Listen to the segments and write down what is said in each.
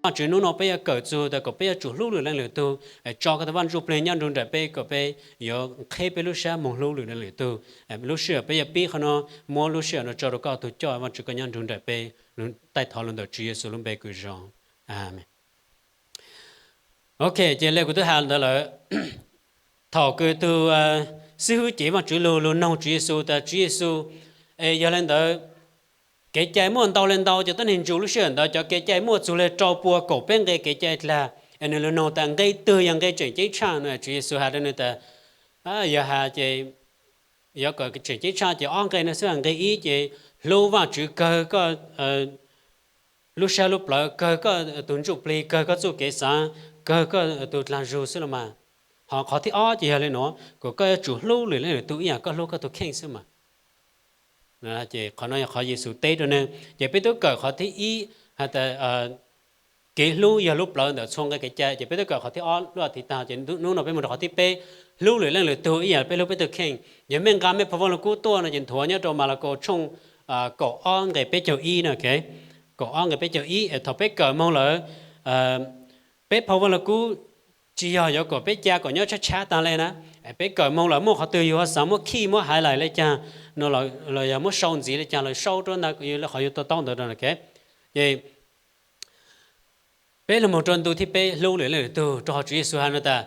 Vajtswv hnub no peb yuav kawm txug tas kom peb yuav tsum hlub lwm leej lwm tug, tso koj tug Vaj Ntsujplig nyob nrug nraim peb kom peb yuav qheb peb lub sab moog hlub lwm leej lwm tug. Lub sij hawm peb yuav pib qhov no, muab lub sij hawm no tso rua koj tug coj, Vajtswv koj nyob nrug nraim peb. Taij thov lug ntawm Tswv Yexus lub npe kws zoo, amees. Ok, ces le kuv twb has ntawd lawm, thaum kws tug xib hwb cev Vajtswv lug, lug noog Tswv Yexus tas Tswv Yexus, es yog le ntawd kev cai muaj ntau le ntau, cov tuab neeg Ntsuj lub sij hawm ntawd cov kev cai muaj txug le rau pua kaum peb nqe kev cai dlaag, es nwg lug noog tas nqe twg yog nqe tseem ceeb tshaj no. Tswv Yexus has rua nwg tas, yog has ces, yog kom tseem ceeb tshaj ces ob nqe no xwb. Nqe ib ces hlub Vajtswv kawg koj lub sab lub plawv, kawg koj tug ntsuj plig, kawg koj txuj kev xaav, kawg koj tug dlaag zug xwb los mas. Ho qhov thib ob ces yog le nuav, kom koj yuav tsum hlub lwm leej lwm tug ib yaam koj hlub koj tug kheej xwb mas. Ces qhov no yog qhov Yexus teb rua nwg. Ces peb tub kawm qhov thib ib has tas kev hlub yog lub plawv ntawm txhua nqe kev cai. Ces peb tub kawm qhov thib ob lub as thiv taag, ces hnub no peb moog rua qhov thib peb, hlub lwm leej lwm tug ib yaam peb hlub peb tug kheej. Yog mej nqa mej phau Vaj Lug Kub tuaj no ces nthuav nyob rua Mas Las Kaus tshooj kaum ob nqe peb caug ib no. Kaum ob nqe peb caug ib, thaum peb kawm moog lawm, peb phau Vaj Lug Kub tsis yog yuav kom peb ca kom nyob tshab tshab taag le na. Peb kawm moog lawm muaj qhov twg yug ho xaav muab khij muab highlight le caag no, los yog muab sau ntxiv le caag los sau rua ntawm qhov yug to taub ntawd. Ces peb lug moog rua ntu thib peb, hlub lwm leej lwm tug, rua qhov Tswv Yexus has no tas,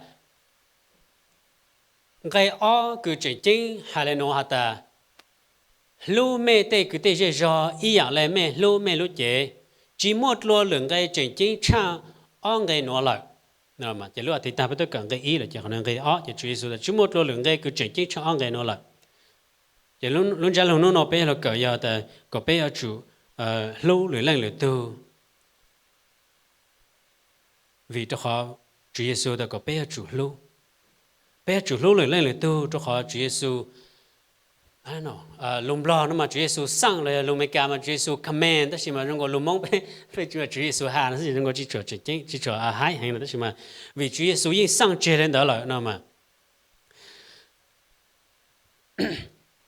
nqe ob kws tseem ceeb has le nuav has tas, hlub mej tej kwv tij zej zog ib yaam le mej hlub mej lub cev. Tsis muaj dlua lwm nqe tseem ceeb tshaj ob nqe nuav lawm. Ces lub as thiv taag peb tub kawm nqe ib lawm, ces qhov nqe ob ces Tswv Yexus tas tsis muaj dlua lwm nqe kws tseem ceeb tshaj ob nqe nuav lawm. Ces lub ntsab lug hnub no peb lug kawm yog tas kom peb yuav tsum hlub lwm leej lwm tug, vim rua qhov Tswv Yexus tas kom peb yuav tsum hlub. Peb yuav tsum hlub lwm leej lwm tug rua qhov Tswv Yexus, lug Nplog no mas Tswv Yexus xaaj, los yog lug Amelikas mas Tswv Yexus command, tab sis mas zoo nkaus lug Moob peb, peb Tswv Yexus has no xwb, zoo nkaus tsis tshua tseem ceeb, tsis tshua haib heev no, tab sis mas vim Tswv Yexus yeej xaaj tseg le ntawd lawm no mas.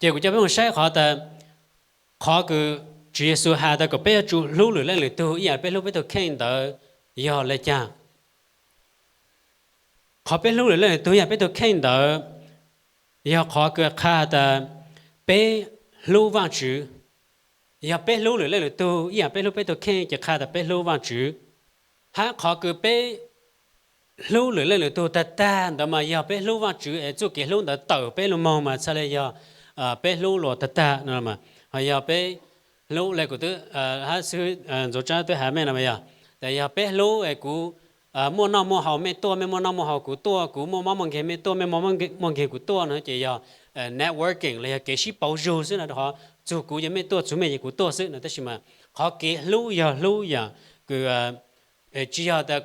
Ces kuv coj peb moog saib qhov tas, qhov kws Tswv Yexus has tas kom peb yuav tsum hlub lwm leej lwm tug ib yaam peb hlub peb tug kheej ntawd yog le caag? Qhov peb hlub lwm leej lwm tug ib yaam peb tug kheej ntawd yog qhov kws qha tas peb hlub Vaajtswv. Yog peb hlub lwm leej lwm tug ib yaam peb hlub peb tug kheej ces qha tas peb hlub Vaajtswv. Hab qhov kws peb hlub lwm leej lwm tug tag tag ntawd mas yog peb hlub Vaajtswv es txuj kev hlub ntawd tawm peb lug moog mas txhaj le yog peb hlub luas tag tag no. Ho yog peb hlub le kuv twb, hab xib hwb Ntxuav Tsab twb has mej no mas yog, tas yog peb hlub es kuv muaj noj muaj haus mej tuaj, mej muaj noj muaj haus kuv tuaj, kuv muaj mob muaj nkeeg mej tuaj, mej muaj mob nkeeg kuv tuaj no ces yog networking los yog kev sib pauv zug xwb no, rau qhov txug kuv ces mej tuaj, txug mej ces kuv tuaj xwb no. Tab sis mas qhov kev hlub yog hlub yam kws tsis yog tas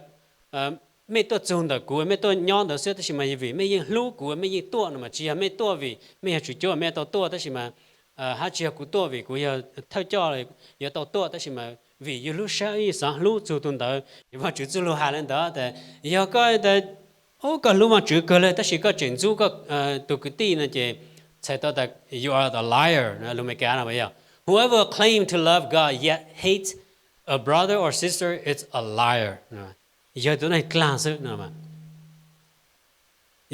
mej tuaj txug ntawm kuv mej tuaj nyob ntawd xwb, tab sis mas vim mej yeej hlub kuv mej yeej tuaj no mas. Tsis yog mej tuaj vim mej yog tswv cuab mej tau tuaj, tab sis mas, hab tsis yog kuv tuaj vim kuv yog thawj coj yuav tau tuaj, tab sis mas vim yug lub sab xaav hlub txug tug ntawd. Ces Vaajtswv txuj lug has le ntawd tas yog koj tas, ub, koj hlub Vaajtswv kawg le tab sis koj tseem ntxub koj tug kwv tij no ces txhais tau tas you are the liar, lus Amelikas no yog whoever claim to love God yet hates a brother or sister is a liar. Yog tug neeg dlaag xwb no.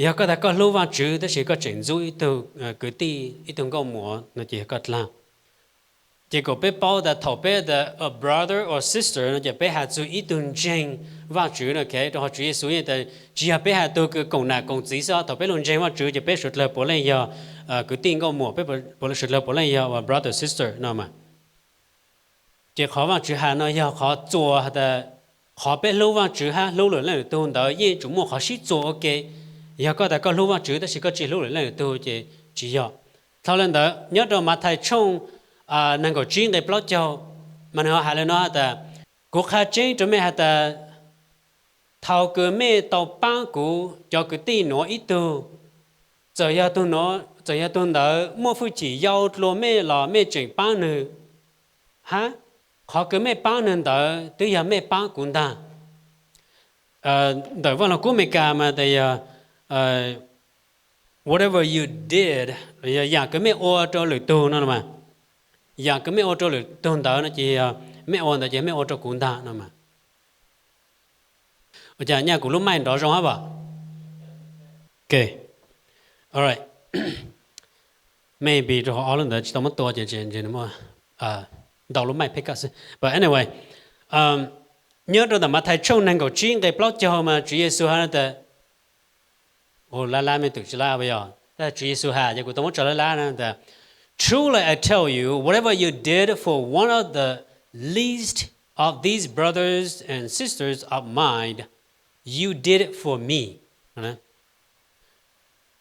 Yog koj tas koj hlub Vaajtswv tab sis koj tseem ntxub ib tug kwv tij, ib tug nkauj muam no ces yog koj dlaag. Ces kom peb paub tas thaum peb tas a brother or sister no ces peb has txug ib tug ntseeg Vaajtswv no, rau qhov Tswv Yexus yeej tas tsis yog peb has tug kws koom nam koom txiv xwb. Thaum peb lug ntseeg Vaajtswv ces peb suav dlawg puav leej yog kwv tij nkauj muam, peb suav dlawg puav leej yog brother sister no mas. Ces qhov Vaajtswv has no yog qhov txuas has tas qhov peb hlub Vaajtswv hab hlub lwm leej lwm tug ntawd yeej tsum muaj qhov sib txuas ua ke. Yog koj tas koj hlub Vaajtswv tab sis koj tsis hlub lwm leej lwm tug ces tsis yog. Dlhau le ntawd nyob rau Mathais tshooj nees nkaum tsib nqe plaub caug mas nwg has le no has tas, kuv qha tseeb rua mej has tas thaum kws mej tau paab kuv cov kwv tij nuav ib tug, txawm yog tug ntawd muaj hwj chim yau dlua mej los mej tseem paab nwg, hab qhov kws mej paab nwg ntawd twb yog mej paab kuv ntag. Ntawm Vaaj Lug Kub Amelikas mas tas yog whatever you did, yog yaam kws mej ua rau lwm tug no mas, yaam kws mej ua rau lwm tug ntawd no ces yog mej ua ntawd ces mej ua rau kuv ntag no mas. Ua cas nyaj kuv lub mic nrov zoo hab as? Ok, alright. Maybe rau qhov ob lub ntawd tsis tau muab tua ces ntshe nws muaj ntau lub mic pick up xwb. But anyway, nyob rau ntawm Mathais tshooj nees nkaum tsib nqe plaub caug mas Tswv Yexus has tas, ua lab lab me twm tsis lab yog, tab Tswv Yexus has ces kuv tau muab tso lab lab na tas, Truly I tell you, whatever you did for one of the least of these brothers and sisters of mine, you did it for me.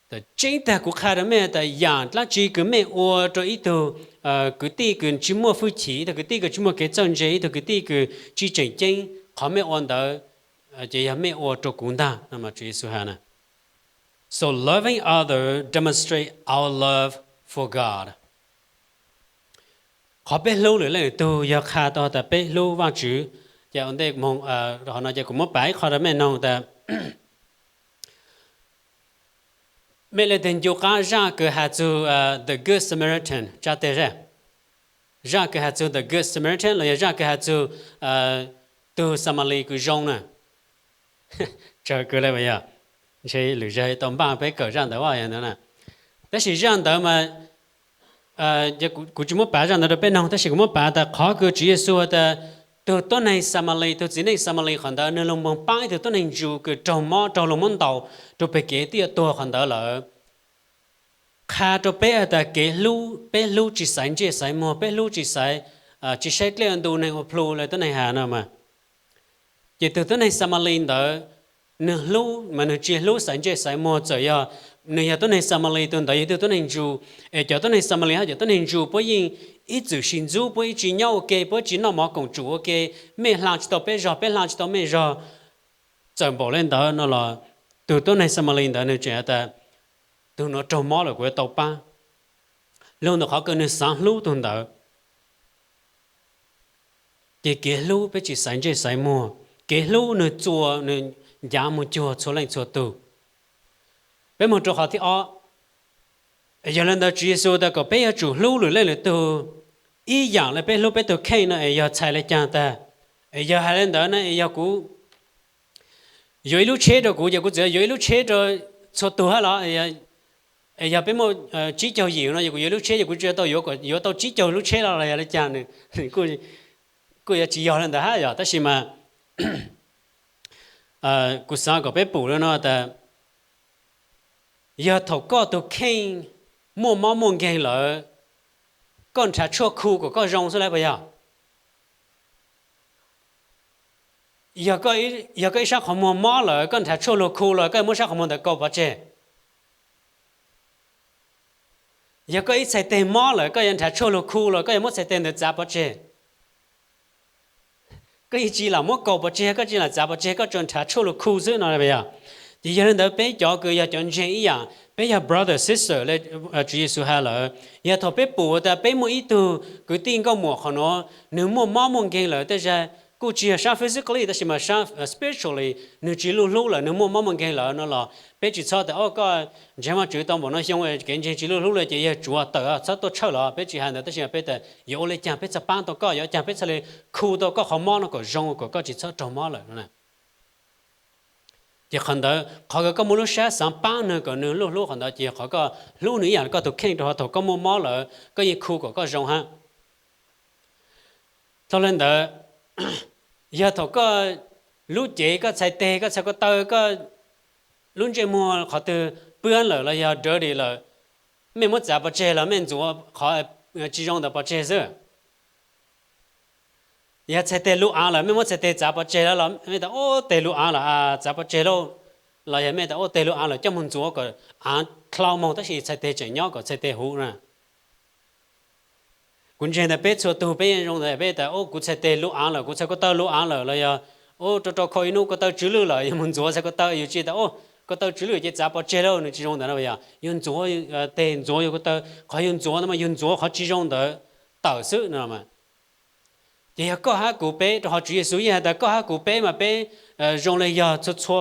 Tseeb tag kuv qha rau mej tas yam dlaab tsi kws mej ua rau ib tug kwv tij kws tsis muaj hwj chim, ib tug kwv tij kws tsis muaj kev txawj ntse, ib tug kwv tij kws tsis tseem ceeb, qhov mej ua ntawd ces yog mej ua rau kuv ntag no mas Tswv Yexus has na. So loving others demonstrate our love for God. Qhov peb hlub lwm leej lwm tug yog qha tau tas peb hlub Vaajtswv. Ces ua ntej moog qhov no ces kuv muab pav ib qho rau mej noog tas, mej leej twg ncu qaab zaaj kws has txug The Good Samaritan tsa tes? Zaaj kws has txug The Good Samaritan los yog zaaj kws has txug tug Xamalis kws zoo na? Tsawg kws le yog, ntshe lwm zaug tau npaaj peb kawm zaaj ntawd ua ntawd na. Tab sis zaaj ntawd mas kuv tsis muab pav zaaj ntawd rau peb noog, tab sis kuv muab pav tas qhov kws Tswv Yexus tas tug tuab neeg Xamalis, tug txiv neej Xamalis qhov ntawd nwg lug moog paab ib tug tuab neeg ntsuj kws raug mob, raug lug muab ntaus rua peg kev twb yuav tuag qhov ntawd lawm, qha rau peb has tas kev hlub, peb hlub tsis xaiv ntsej xaiv muag, peb hlub tsis xaiv, tsis saib dlej ua ntu neeg ua plhu le tuab neeg has no mas. Ces tug tuab neeg Xamalis ntawd nwg hlub mas nwg tsis hlub xaiv ntsej xaiv muag, txawm yog nwg yog tuab neeg Xamalis, tug ntawd yog tug tuab neeg ntsuj, es cov tuab neeg Xamalis hab cov tuab neeg ntsuj puab yeej ib txwm sib ntxub, puab yeej tsis nyob ua ke, puab tsis noj mov koom tsum ua ke, mej hla tsis tau peb zog, peb hla tsis tau mej zog. Txawm npaum le ntawd no los tug tuab neeg Xamalis ntawd nwg tseem has tas tug nuav raug mob lawm kuv yuav tau paab. Lug ntawm qhov kws nwg xaav hlub tug ntawd. Ces kev hlub peb tsis xaiv ntsej xaiv muag, kev hlub nwg txua, nwg ncav moog cuag txhua leej txhua tug. Peb moog rau qhov thib ob, yog le ntawd Tswv Yexus tas kom peb yuav tsum hlub lwm leej lwm tug ib yaam le peb hlub peb tug kheej no es yog txhais le caag tag? Es yog has le ntawd na es yog kuv yuav ib lub tsheb rau kuv ces kuv txawm yuav ib lub tsheb rau txhua tug hab los? Es yog peb muaj tsib caug yim no es kuv yuav lub tsheb ces kuv tsuas tau yuav, yuav tau tsib caug lub tsheb los los yog le caag? Kuj yuav tsis yog le ntawd hab yog, tab sis mas kuv xaav kom peb pum le no tas yog thaum koj tug kheej muaj mob muaj nkeeg lawm, koj nrhav tshuaj khu kom koj zoo xwb las puas yog? Yog koj ib sab qhov muag mob lawm koj nrhav tshuaj lug khu los koj yuav muab sab qhov muag ntawd kaus pov tseg? Yog koj ib txhais teg mob lawm koj yuav nrhav tshuaj lug khu los koj yuav muab txhais teg ntawd txav pov tseg? Koj yeej tsis lam muab kaus pov tseg, koj tsis lam txav pov tseg, koj tsuas nrhav tshuaj lug khu xwb no puas yog? Ces yog le ntawd peb cov kws yog cov ntseeg ib yaam, peb yog brother sister le Tswv Yexus has lawm, yog thaum peb pum tas peb muaj ib tug kwv tij nkauj muam qhov nuav nwg muaj mob muaj nkeeg lawm tej zag kuj tsis yog sab physically tab sis mas sab spiritually nwg tsis luj hlub lawm, nwg muaj mob muaj nkeeg lawm no los peb tsis txhob tas o koj ntseeg Vaajtswv tau npaum no xyoo kev ntseeg tsis luj hlub lawm ces yawg tsuav tawm txhob tuaj tshawj los, peb tsis has ntawd tab sis peb tas yuav ua le caag peb txhaj paab tau koj, yuav ua caag peb txhaj le khu tau koj qhov mob no kom zoo kom koj tsis txhob raug mob lawm no. Ces qhov ntawd qhov kws koj muaj lub sab xaav paab nwg kom nwg luj hlub qhov ntawd ces yog qhov koj hlub nwg ib yaam le koj tug kheej rau qhov thaum koj muaj mob lawm koj yeej khu kom koj zoo hab. Dhau le ntawd, yog thaum koj lub cev koj txhais teg koj txhais ko taw koj lub ntsej muag qhov twg pwb lawm los yog dirty lawm, mej muab txav pov tseg los mej ntxuav qhov tsis zoo ntawd pov tseg xwb? Yog txhais teg lub aav lawm mej muab txhais teg txav pov tseg los mej tas o teg lub aav lawm txav pov tseg lauj, los yog mej tas o teg lub aav lawm coj moog ntxuav kom aav dlhau moog tab sis txhais teg tseem nyob kom txhais teg huv na. Kuv ntseeg tas peb txhua tug peb yeej zoo ntawd, peb tas o kuv txhais teg lub aav lawm, kuv txhais ko taw lub aav lawm los yog o rau rau khau ib nub ko taw tsw lwj lawm yug moog ntxuav txhais ko taw, yug tsis tas o ko taw tsw lwj ces txav pov tseg lauj, nws tsis zoo ntawd na puas yog? Yug ntxuav teg, ntxuav yug ko taw, qhov yug ntxuav no mas yug ntxuav qhov tsis zoo ntawd tawm xwb no. Ces yog koj hab kuv peb, rau qhov Tswv Yexus yeej has tas koj hab kuv peb mas peb zoo le yog txhua txhua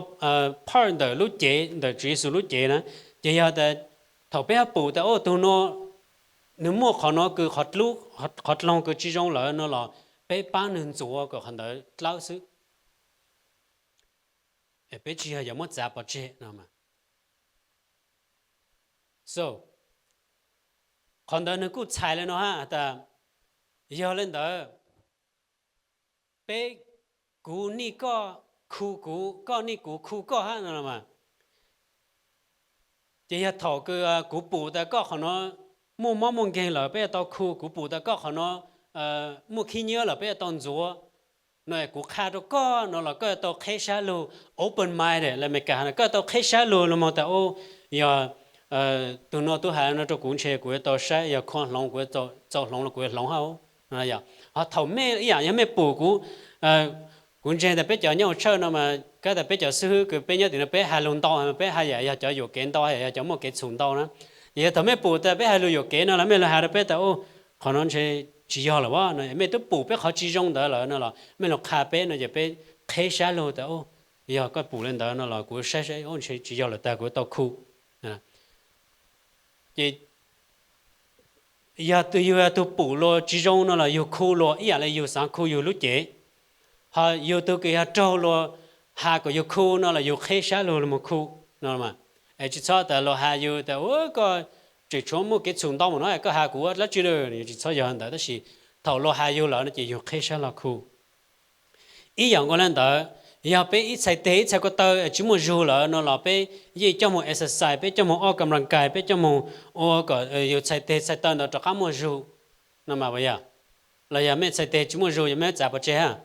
part ntawm lub cev, ntawm Tswv Yexus lub cev na. Ces yog tas thaum peb hab pum tas o tug no nws muaj qhov no kws qhov dloog kws tsis zoo lawm no los peb paab nwg ntxuav kom qhov ntawd dlawb xwb. peb tsis yog yuav muab txav pov tseg no mas. So, qhov ntawd nws kuj txhais li no hab tas, yog li ntawd, peb, kuv nij koj, khu kuv, koj nij kuv, khu koj hab no los mas, ces yog thaum kws kuv pum tas koj qhov no muaj mob muaj nkeeg lawm peb yuav tau khu, kuv pum tas koj qhov no muaj khib nyiab lawm peb yuav tau ntxuav no, kuv qha rau koj no los koj yuav tau qheb sab lug, open mind, lawv Meskas has no, koj yuav tau qheb sab lug los mas tas, u, yog tug no tub has no rau kuv ntshe kuv yuav tau saib, yog khuam hloov kuv yuav txaus hloov los kuv yuav hloov hab. Ho thaum mej ib yam yog mej pum kuv, kuv ntseeg tas peb cov nyob hauv tshawj no mas kab tas peb cov xib hwb kws peb nyob tim no peb has lug ntau, peb has yam yog cov yuam kev ntau, yam yog cov muaj kev txhum ntau na. Yog thaum mej pum tas peb has lug yuam kev no los mej lug has rau peb tas, u, qhov no ntshe tsis yog lawm as no, mej twb pum peb qhov tsis zoo ntawd lawm no los mej lug qha peb no ces peb qheb sab lug tas, u, yog koj pum li ntawd no los kuv saib saib, u, ntshe tsis yog lawm tag kuv tau khu. Ces yog yug yog tug pum luag tsis zoo no los yug khu luag ib yam li yug xaav khu yug lub cev. Ho yug tug kws yog raug luag has kom yug khu no los yug qheb sab lug lug moog khu no. Es tsis txhob tas luag has yug tas, u, koj tseem tshuav muaj kev txhum ntau mas no koj has kuv ua dlaab tsi lawm, tsis txhob yog ntawd, tab sis thaum luag has yug lawm no ces yug qheb sab lug khu. Ib yam nkaus li ntawd, yog peb ib txhais teg ib txhais ko taw tsis muaj zug lawm no los peb yeej coj moog exercise, peb coj moog ua kam las kais, peb coj moog ua kom yug txhais teg txhais taw ntawd rov qab muaj zug no mas puas yog? Los yog mej txhais teg tsis muaj zug, yog mej txav pov tseg hab?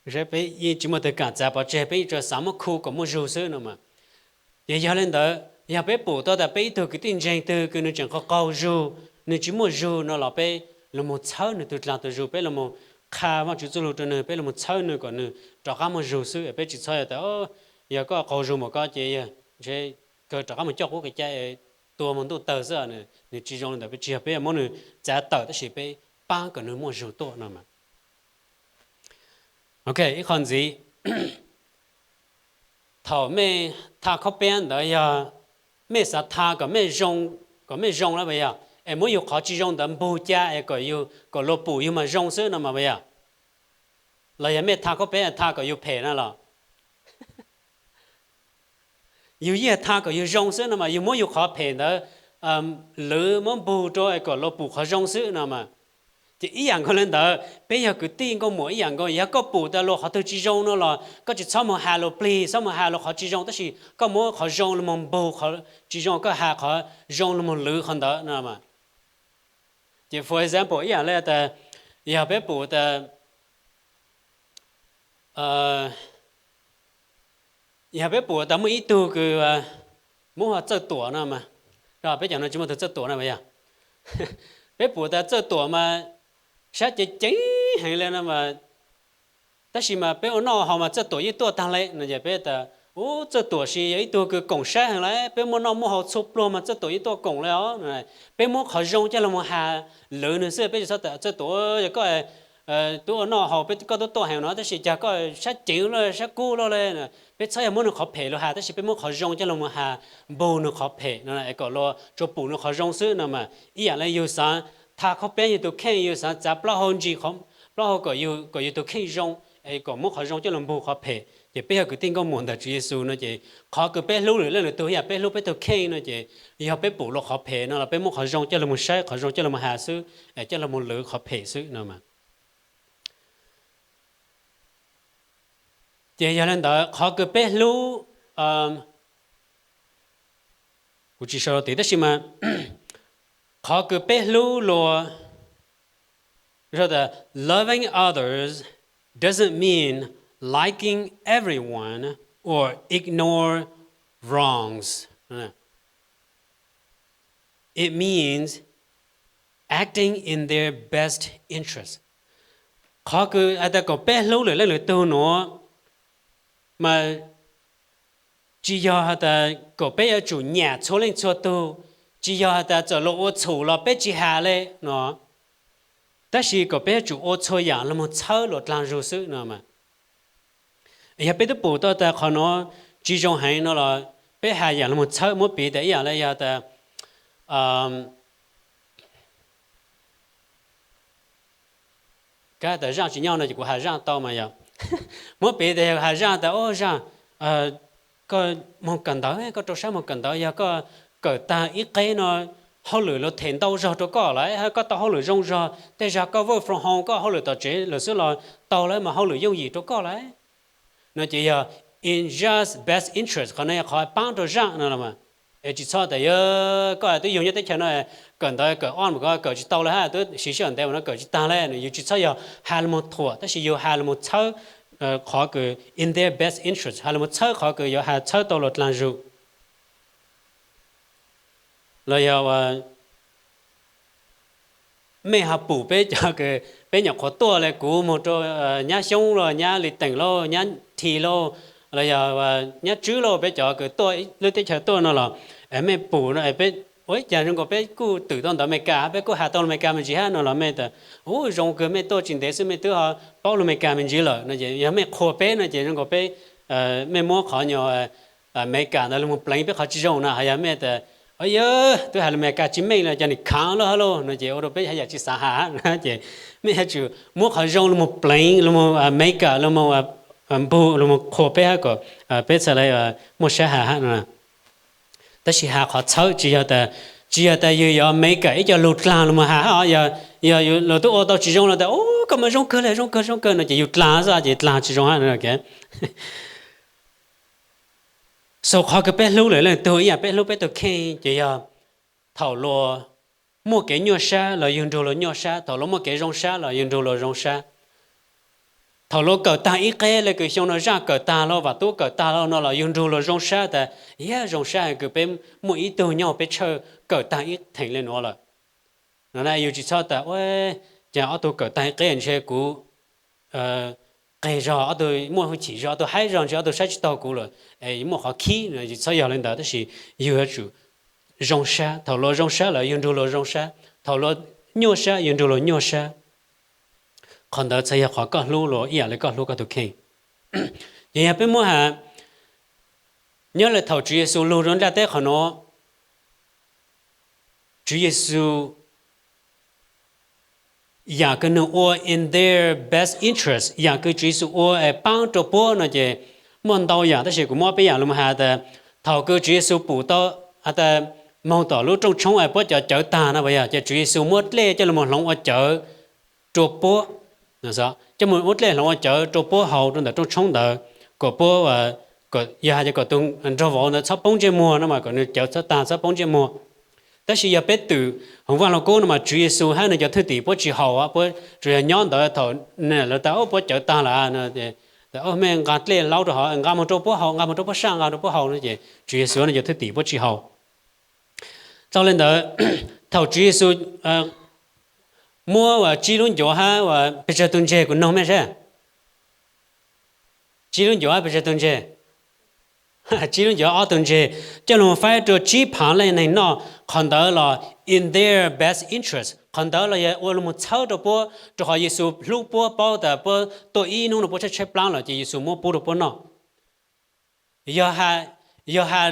Peb yeej tsis muaj tug kaam txav pov tseg, peb yeej tsuas xaav muab khu kom muaj zug xwb no mas. Ces yog li ntawd, yog peb pum tau tas peb ib tug kwv tij ntseeg twg kws nws tseem qaug qaug zug, nws tsis muaj zug no los peb lug moog txhawb nws tug dlaag tug zug, peb lug moog qha Vaajtswv txuj lug rau nwg, peb lug moog txhawb nwg kom nwg rov qab muaj zug xwb. Peb tsis txhob yog tas, yog koj qaug zug mas koj ces ntshe kawg rov qab moog coj qub kev cai, tua moog ntuj tawg xwb, nws tsis zoo li ntawd, peb tsis yog, peb muab nws txav tawm tab sis peb paab kom nws muaj zug tuaj no mas. Ok, ib qho ntxiv, thaum mej tha khob peab ntawd yog mej xav tha kom mej zoo, kom mej zoo lawm puas yog? Es muab yug qhov tsis zoo ntawd npug ca es kom luag pum yug mas zoo xwb no mas puas yog? Los yog mej tha khob peab tha kom yug phem na los? Yug yeej tha kom yug zoo xwb no mas, yug muab yug qhov phem ntawd lwv muab npug rau es kom luag pum qhov zoo xwb no mas. Ces ib yam nkaus li ntawd, peb yog kwv tij nkauj muam ib yam nkaus, yog koj pum tas luag qhov twg tsis zoo no los koj tsis txhob moog has luag plig, txhob moog has luag qhov tsis zoo, tab sis koj muab qhov zoo los moog npug qhov tsis zoo, koj has qhov zoo los moog lwv qhov ntawd no. Ces for example ib yam li tas, yog peb pum tas, yog peb pum tas muaj ib tug kws muab hu Txawj Tuam no mas, peb cov no tsis muaj tug Txawj Tuam no puas yog? Peb pum tas Txawj Tuam mas sab ceev ceev heev li no mas, tab sis mas peb ua noj haus mas Txawj Tuam yeej tuaj taag le no, ces peb tas, u, Txawj Tuam sis yog ib tug kws koom saib heev lawm, peb muaj noj muaj haus txhua pluag mas Txawj Tuam yeej tuaj koom le os. Peb muab qhov zoo coj lug moog has lwv nwg xwb, peb tsis txhob tas Txawj Tuam, yog koj tub ua noj haus peb koj tub tuaj heev no, tab sis cas koj sab ceev lawm, sab kub lawm le. Peb txhob yog muab nwg qhov phem lug has, tab sis peb muab qhov zoo coj lug moog has npug nwg qhov phem no es kom luag tsuas pum nwg qhov zoo xwb no mas. Ib yam li yug xaav tha khob peab yug tug kheej, yug xaav txav plaub hau ntsis, plaub hau kom yug tug kheej zoo, es kom muab qhov zoo coj lug npug qhov phem. Ces peb yog kwv tij nkauj muam ntawm Tswv Yexus no ces qhov kws peb hlub lwm leej lwm tug ib yam peb hlub peb tug kheej no ces yog peb pum luag qhov phem no los peb muab qhov zoo coj lug moog saib, qhov zoo coj lug moog has xwb, es coj lug moog lwv qhov phem xwb no mas. Ces yog li ntawd qhov kws peb hlub, kuv tsis sau rau tid tab sis mas qhov kws peb hlub luag, loving others doesn't mean liking everyone or ignore wrongs. It means acting in their best interest. Qhov kws has tas kom peb hlub lwm leej lwm tug nuav mas tsis yog has tas kom peb yuav tsum nyam txhua leej txhua tug, tsis yog has tas txawm luag ua txhum los peb tsis has le no, tab sis kom peb yuav tsum ua txhua yaam lug moog txhawb luag dlaag zug xwb no. Yog peb twb pum tau tas qhov nuav tsis zoo heev no los peb has yaam lug moog txhawb, muab piv tas ib yaam le yog tas, kab tas zaaj tsis nyob no ces kuv has zaaj tau mas yog, Muab piv tas yog has zaj tas, o zaj, koj moog kawm ntawv, koj rau sab moog kawm ntawv, yog koj kawm tag ib qeb no hauj lwm luag them ntau zog rua koj lawm, koj tau hauj lwm zoo zog, tej zag koj work from home, koj hauj lwm tom tsev lawm xwb los tau lawm mas hauj lwm yooj yim rua koj lawm. No ces yog in Zaj's best interest, qhov no yog qhov paab rua Zaj no los mas. Es tsi txhob tas yog koj twb yug nyob teb chaws no, kawm ntawv kawm ob mus kawm tsi tau le hab, twb siv sij hawm ntev ua no kawm tsi tag le, yus tsi txhob yog has lug moog thuam, tab sis yus has lug moog txhawb qhov kws in their best interest, has lug moog txhawb qhov kws yuav has txhawb tau luag dlaag zug. Los yog mej ho pum peb cov kws peb nyuam qhuav tuaj le kuv moog rua nyab Xyoob lauj, nyab Li Teem lauj, nyab Thi lauj, los yog nyab Tswb lauj, peb cov kws tuaj lub teb chaws tuaj no los mej pum no, ua ib caag zoo nkaus peb kuj twm tau ntawv Amelikas, peb kuj has tau lug Amelikas me ntsis hab no los mej tas, u zoo kawg mej tuaj tsi ntev xwb mej twb ho paub lug Amelikas me ntsis lawm no ces yog mej qhuas peb no ces zoo nkaus peb, mej muab qhov nyuag Amelikas ntawd lug moog pleev peb qhov tsi zoo na, ho yog mej tas, o yog twb has lug Amelikas tsi meej los cov nim khaav lawm hab lauj no ces ua rua peb haj yam tsi xaav has hab no ces mej yuav tsum muab qhov zoo lug moog pleev, lug moog Amelikas, lug moog npug, lug moog qhuas peb hab kom peb txhad le muaj sab has hab no. Tab sis has qhov txhawb, tsi yog tas, tsi yog tas yug yuav Amelikas ib co lug dlaag lug moog has hab, yog luag twb ua tau tsi zoo los tas, u koj mas zoo kawg le, zoo kawg zoo kawg no ces yug dlaag xwb ces dlaag tsi zoo hab. Xaus qhov kws peb hlub lwm leej tug ib yam peb hlub peb tug kheej ces yog thaum luag muaj kev nyuaj sab los yug nrug luag nyuaj sab, thaum luag muaj kev zoo sab los yug nrug luag zoo sab. Thaum luag kawm tag ib qeb le kws xyoo no Zaj kawm tag lauj, Vam Tub kawm tag lauj no los yug nrug luag zoo sab tas, yog zoo sab kws peb muaj ib tug nyob peb tshawj kawm tag ib theem le nuav lawm. No yug tsi txhob tas, ces ob tug kawm tag ib qeb ntshe kuv qeg zog, ob tug muaj hwj chim zog, ob tug haib zog ntshe ob tug saib tsi taug kuv lawm, muaj qhov khib no, tsi txhob yog le ntawd, tab sis yug yuav tsum zoo sab. Thaum luag zoo sab lawm yug nrug luag zoo sab, thaum luag nyuaj sab yug nrug luag nyuaj sab. Qhov ntawd txhad yog qhov koj hlub luag ib yam le koj hlub koj tug kheej. Ces yog peb muab has nyob le thaum Tswv Yexus lug rua nplaj teb qhov nuav, Tswv Yexus yam kws nwg ua in their best interest, yam kws Tswv Yexus ua paab rua puab no ces muaj ntau yam, tab sis kuv muab peb yam lug has tas, thaum kws Tswv Yexus pum tau, tas moog tom lub rooj tshoob puab cov cawv tag no yog ces Tswv Yexus muab dlej coj lug moog hloov ua cawv rua puab, coj moog muab dlej hloov ua cawv rua puab haus rua ntawm rooj tshoob ntawd, kom puab, yog has tas kom tug nraug vauv ntawd txhob poob ntsej muag no mas kom nwg cawv txhob tag txhob poob ntsej muag. Tab sis yog peb twm hauv Vaaj Lug Kub no mas Tswv Yexus hab nwg cov thwj tim puab tsis haus, puab tsuas yog nyob ntawd thaum lawv tas puab cawv tag lawm, mej nqa dlej hlaub rua hov, nqa moog rua puab haus, nqa moog rua puab saj, nqa rua puab haus no ces Tswv Yexus nwg cov thwj tim puab tsis haus. Tau le ntawd, thaum Tswv Yexus muab tsib lub ncuav hab pes tsawg tug ntseg kuv noog mej seb, tsib lub ncuav hab pes tsawg tug ntseg, tsib lub ncuav ob tug ntseg, coj lug faib rua tsib phaav leej neeg noj, qhov ntawd los in their best interest, qhov ntawd los yog ua lug moog txhawb rua puab, rua qhov Yexus hlub puab, paub tas puab tuaj ib hnub no puab tshaib tshaib plaab lawm ces Yexus muab pub rua puab noj. Yog has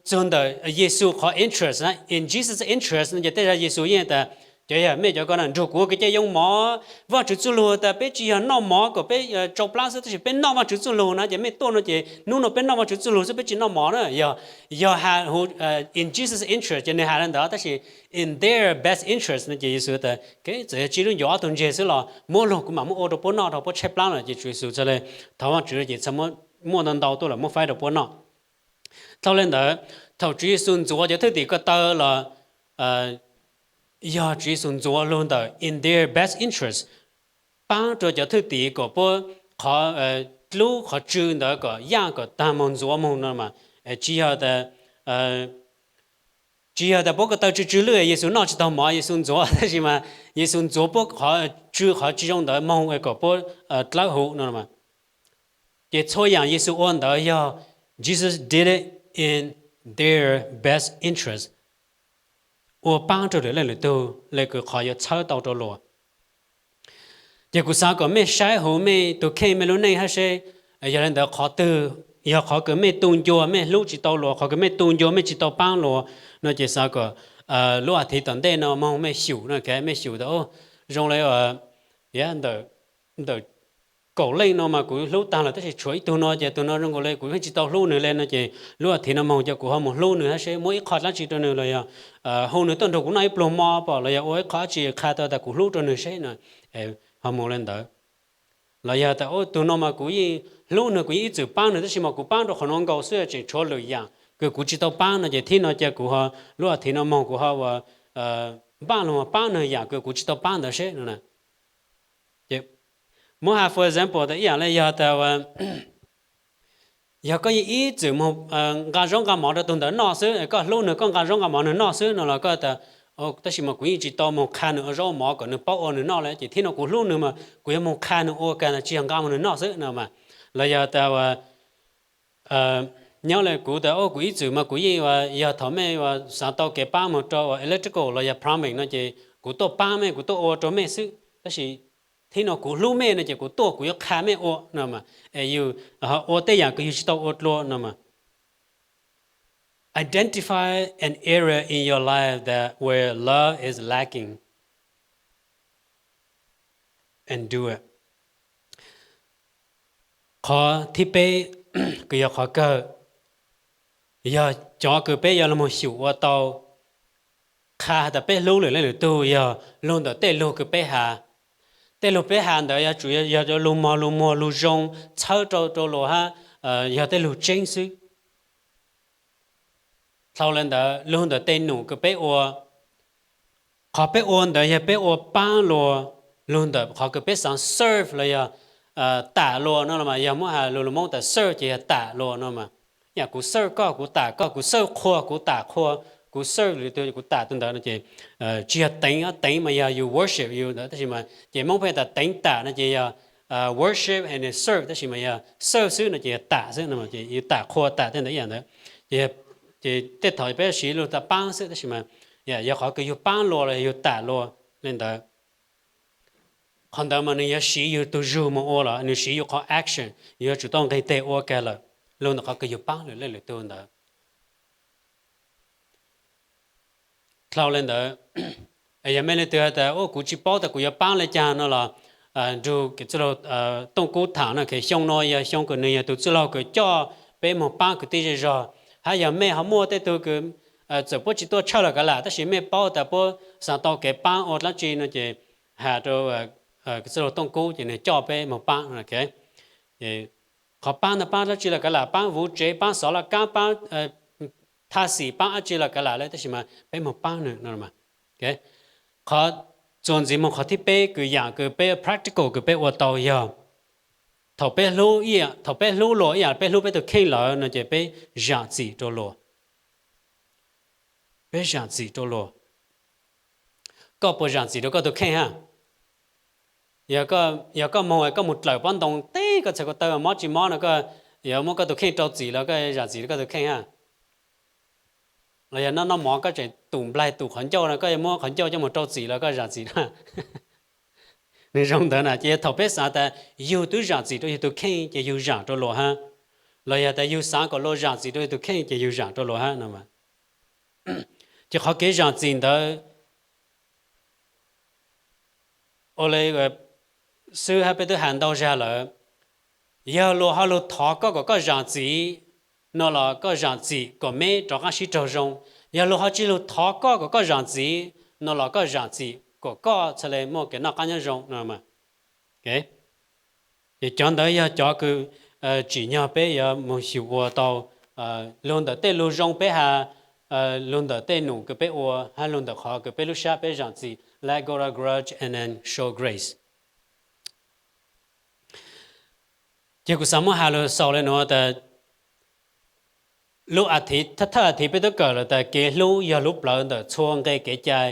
txug ntawm Yexus qhov interest, in Jesus' interest no ces tej zag Yexus yeej tas, cov yog mej cov ko na nrug kuv ua kev cai yoo mov, Vaajtswv txuj lug tas peb tsi yog noj mov kom peb tsau plaab xwb, tab sis peb noj Vaajtswv txuj lug na, ces mej tuaj no ces hnub no peb noj Vaajtswv txuj lug xwb, peb tsi noj mov na. Yog has huv in Jesus' interest ces nwg has le ntawd, tab sis in their best interest no ces Yexus tas, txawm yog tsib lub ncuav ob tug ntseg xwb los muab lug kuv mam muab ua rua puab noj, rua puab tshaib plaab lawm, ces Tswv Yexus txhad le thov Vaajtswv no ces txhad muab ntau ntau tuaj lawm muab faib rua puab noj. Dlhau le ntawd, thaum Tswv Yexus ntxuav cov thwj tim ko taw los yog Tswv Yexus ntxuav lug ntawm in their best interest, paab rua cov thwj tim kom puab qhov dlub qhov tsw ntawd kom yaj kom tag moog ntxuav moog no mas, tsis yog tas tsis yog tas puab ko taw tsw tsw lwj Yexus noj tsis taug mov Yexus ntxuav, tab sis mas Yexus ntxuav puab qhov tsw qhov tsis zoo ntawd moog kom puab dlawb huv no. Ces txhua yaam Yexus ua ntawd yog Jesus did it in their best interest, ua paab rua lwm leej lwm tug le kws qhov yuav txhawb tau rua luas. Ces kuv xav kom mej saib huv mej tug kheej mej lub neej hab seb, yog le ntawd qhov twg yog qhov kws mej tu ncua mej hlub tsis tau luas, qhov kws mej tu ncua mej tsis tau paab luas no ces xav kom lub as thiv tom ntej no moog mej xyum no, mej xyum tas zoo le ntawm kaum leej no mas kuv hlub tag lawm tab sis tshuav ib tug no ces tus no zoo nkaus li kuv yeej tsis tau hlub nws li no ces lub as thiv no moog ces kuv ho mus hlub nws hab seb muab ib qho dlaab tsi rau nws los yog hu nws tuaj nrug kuv noj ib pluag mov pom los yog ua ib qho dlaab tsi qha tau tas kuv hlub rau nws seb no, ho mus li ntawd. Los yog tas tus no mas kuv yeej hlub nws, kuv yeej ib txwm paab nws tab sis mas kuv paab rau qhov nuav nkaus xwb tseem tshuav lwm yaam kws kuv tsis tau paab no ces thib no cia kuv ho, lub as thiv no moog kuv ho ua npaaj lug paab nwg yaam kws kuv tsis tau paab ntawd seb no. Muab has for example tas ib yaam le yog tas yog koj yeej ib txwm moog nqa zaub nqa mov rau tug ntawd noj xwb, koj hlub nwg koj nqa zaub nqa mov nwg noj xwb no los koj tas, tab sis mas kuv yeej tsis tau moog qha nwg ua zaub ua mov kom nwg paub ua nwg noj le ces thib no kuv hlub nwg mas kuv yuav moog qha nwg ua kag tsis yog nqa moog nwg noj xwb no mas. Los yog tas nyob le kuv tas kuv ib txwm mas kuv yeej yog thaum mej xaav tau kev paab moog rau electrical los yog plumbing no ces kuv tuaj paab mej, kuv tuaj ua rau mej xwb, tab sis thib no kuv hlub mej no ces kuv tuaj kuv yuav qha mej ua no mas. Es yug ua tej yaam kws yug tsis tau ua dlua no mas. Identify an area in your life that where love is lacking and do it. Qhov thib peb kws yog qhov kawg yog cov kws peb yuav lug moog xyum ua tau qha has tas peb hlub lwm leej lwm tug yog lug ntawm tej lug kws peb has. Tej lug peb has ntawd yuav tsum yog lug mog lug muag lug zoo txhawb rau rau luas hab yog tej lug tseeb xwb. Dlhau le ntawd lug ntawm tej num kws peb ua, qhov peb ua ntawd yog peb ua paab luas lug ntawm qhov kws peb xaav serve los yog tam luas no mas, yog muab has lug lus Moob tas serve ces yog tam luas no mas. Yam kuv serve koj kuv tam koj, kuv serve qhua kuv tam qhua, kuv serve lwm tug kuv tam tug ntawd no ces tsis yog teev, teev mas yog yus worship yus ntawd tab sis mas ces Moob pheej tas teev tam no ces yog worship and serve tab sis mas yog serve xwb no ces yog tam xwb no ces yus tam qhua tam tej ntawd ib yam ntawd. Ces tej thaum peb siv lug tas paab xwb tab sis mas yog qhov kws yug paab luas los yog yug tam luas le ntawd. Qhov ntawd mas nws yuav siv yug tug zug moog ua los nws siv yug qhov action, yug yuav tsum tau nqeg teg ua kag lawm lug ntawm qhov kws yug paab lwm leej lwm tug ntawd. Dlhau le ntawd, yog mej leej twg has tas ua kuv tsis paub tas kuv yuav paab le caag no los nrug Tooj Kub tham no, kheev xyoo no yog xyoo kws nws yog tug txwj laug kws coj peb moog paab kwv tij zej zog. Hab yog mej ho muaj tej tug kws txawm puab tsis tuaj tshawj los kav lam tab sis mej paub tas puab xaav tau kev paab ua dlaab tsi no ces has rau txwj laug Tooj Kub ces nws coj peb moog paab. Qhov paab ntawd paab dlaab tsi los kav lam, paab vuv tsev, paab xov laj kab, paab thaj xim, paab dlaab tsi los kav lam le tab sis mas peb moog paab nws no. Qhov txuas ntxiv moog qhov thib peb kws yaam kws peb practical kws peb ua tau yog thaum peb hlub luas ib yaam peb hlub peb tug kheej lawm no ces peb zaam txim rau luas. Peb zaam txim rau luas. Koj puas zaam txim rau koj tug kheej hab? Yog koj moog koj mus dlawm pob ntoo teb koj txhais ko taw mob tsis mob no koj yuav muab koj tug kheej rau txim los koj zaam txim rau koj tug kheej hab? Los yog noj noj mov koj tseem tum nplaig tum qhov ncauj no koj yuav muab qhov ncauj coj mus rau txim los koj zaam txim na? Nws zoo ntawd na ces yog thaum peb xaav tas yug twb zaam txim rau yug tug kheej ces yug zaam rau luas hab, los yog tas yug xaav kom luas zaam txim rau yug tug kheej ces yug zaam rau luas hab no. Ces qhov kev zaam txim ntawd ua le xwb hab peb twb has ntau zag lawm. Yog luas ho lug thov koj kom koj zaam txim no los koj zaam txim kom meb rov qaab sib raug zoo. Yog luas ho tsis lug thov koj kom koj zaam txim no los koj zaam txim kom koj txhad le muaj kev noj qaab nyob zoo no. Ces cov ntawd yog cov kws tsim nyog peb yuav moog xyum ua tau lug ntawm tej lug zoo peb has, lug ntawm tej num kws peb ua hab lug ntawm qhov kws peb lub sab peb zaam txim, let go of grudge and then show grace. Ces kuv xaav muab has lug xaus le nuav tas lub a thiv, thawj a thiv peb twb kawm lawm tas kev hlub yog lub plawv ntawm txhua nqe kev cai,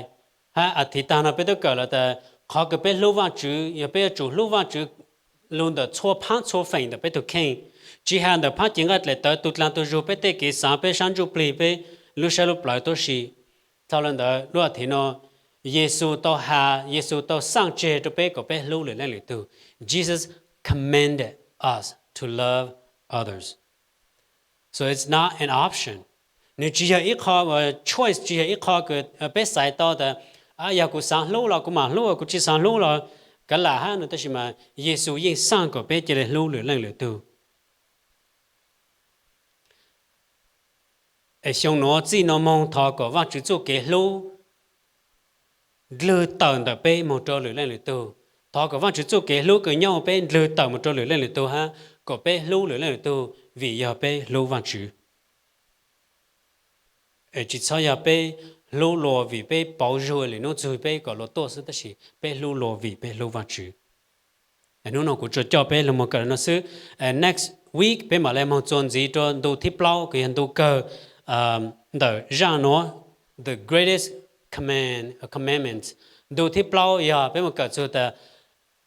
hab a thiv taag no peb twb kawm lawm tas qhov kws peb hlub Vaajtswv yog peb yuav tsum hlub Vaajtswv lug ntawm txhua phaab txhua feem ntawm peb tug kheej, tsis has ntawm phaab cev nqaij dlaim tawv, tug dlaag tug zug, peb tej kev xaav, peb sab ntsuj plig, peb lub sab lub plawv tuab si. Txhaj le ntawd lub a thiv no Yexus tau has, Yexus tau xaaj tseg rau peb kom peb hlub lwm leej lwm tug. Jesus commanded us to love others. So it's not an option. Nws tsis yog ib qho choice, tsis yog ib qho kws peb xaiv tau tas yog kuv xaav hlub los kuv maam hlub, kuv tsis xaav hlub los Kav lam hab no, tab sis mas Yexus yeej xaj kom peb cia li hlub lwm leej lwm tug. Es xyoo nuav txij nuav moog thov kom Vaajtswv txuj kev hlub ndlwg tawm ntawm peb moog rua lwm leej lwm tug. Thov kom Vaajtswv txuj kev hlub kws nyob huv peb ndlwg tawm moog rua lwm leej lwm tug hab kom peb hlub lwm leej lwm tug vim yog peb hlub Vaajtswv. Es tsi txhob yog peb hlub luas vim peb pauv zug lwm nub txug peb kom luas tuaj xwb, tab sis peb hlub luas vim peb hlub Vaajtswv. Nub nua kuv tsuas coj peb lug moog kawm le nuav xwb. Next week peb mam le moog txuas ntxiv rua ntu thib plaub kws yog ntu kawg ntawm zaaj nuav, the greatest command, commandments. Ntu thib plaub yog peb moog kawm txug tas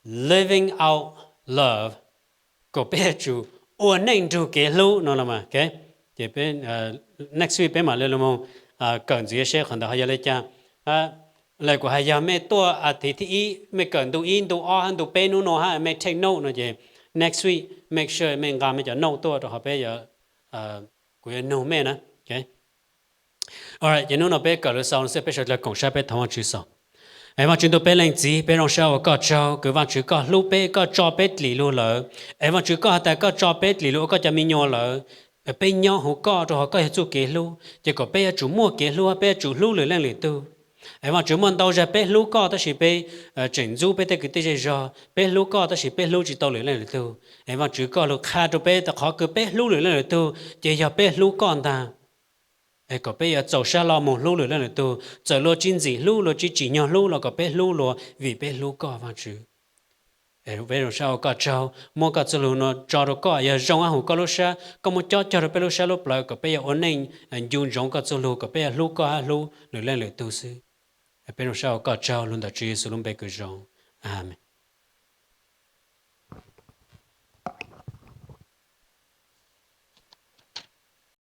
living out love, kom peb yuav tsum ua neej nrug kev hlub no los mas. Ces next week peb mam le lug moog kawm ntxiv seb qhov ntawd ho yog le caag. Le kuv has yog mej tuaj a thiv thib ib, mej kawm ntu ib, ntu ob hab ntu peb nub nua hab mej take note no ces next week make sure mej nqa mej cov note tuaj rua qhov peb, kuv yuav nug mej na. Alright, ces nub nua peb kawm lug xaus no xwb, peb sawv dlawg koom sab peb thov Vaajtswv xaus. Es Vaajtswv ntuj, peb leej txiv, peb zoo sab ua koj tsaug kws Vaajtswv koj hlub peb, koj tso peb dlim lug lawm. Es Vaajtswv koj has tas koj tso peb dlim lug ua koj cov me nyuam lawm. Peb nyob huv koj rua qhov koj yog txuj kev hlub, ces kom peb yuav tsum muaj kev hlub, peb yuav tsum hlub lwm leej lwm tug. Es Vaajtswv, muaj ntau zag peb hlub koj tab sis peb tseem ntxub peb tej kwv tij zej zog, peb hlub koj tab sis peb hlub tsi tau lwm leej lwm tug. Es Vaajtswv koj lug qha rua peb tas qhov kws peb hlub lwm leej lwm tug ces yog peb hlub koj ntag. Es kom peb yuav txaus sab laj moog hlub lwm leej lwm tug, txawm luas tsi ntxim hlub, luas tsi tsim nyog hlub los kom peb hlub luas vim peb hlub koj Vaajtswv. Es peb zoo sab ua koj tsaug, muab koj txuj lug nua tso rua koj, yog zoo hab huv koj lub sab, koj muab cob cog rua peb lub sab lub plawv kom peb yuav ua neej ncu ntsoov koj txuj lug, kom peb yuav hlub koj hab hlub lwm leej lwm tug xwb. Peb zoo sab ua koj tsaug lug ntawm Tswv Yexus lub npe kws zoo. Amees.